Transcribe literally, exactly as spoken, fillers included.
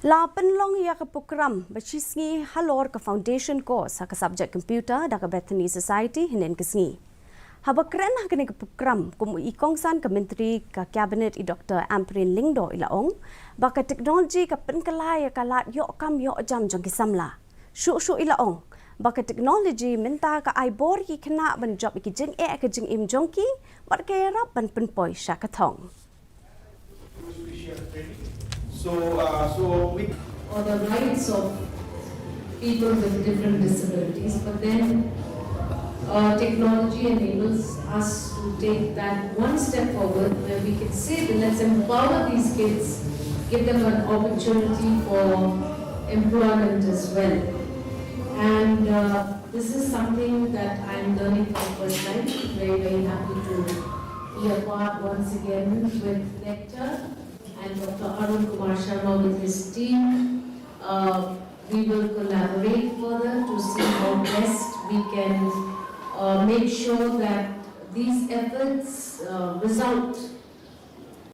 La pynlong ïa ka program ba shisngi halor ka foundation course ha ka subject computer da ka Bethany Society hynnin ka sngi. Haba kren ha kane ka program kum u i kongsan ka Myntri ka Cabinet i Doctor Ampareen Lyngdoh i la ong ba ka technology ka pynkylla ïa ka lad ïoh kam ïoh jam jong ki samla. Shuh shuh i la ong ba ka technology mynta ka ai bor ïa ki khynnah ban jop ïa ki jingeh ka jingim jong ki bad ka ïarap ban pynpoi sha ka thong. So, uh, so we or the rights of people with different disabilities, but then uh, technology enables us to take that one step forward where we can say that let's empower these kids, give them an opportunity for employment as well. And uh, this is something that I'm learning for the first time. Very, very happy to be a part once again with Nectar and Doctor Arun Kumar Sharma with his team. Uh, we will collaborate further to see how best we can uh, make sure that these efforts uh, result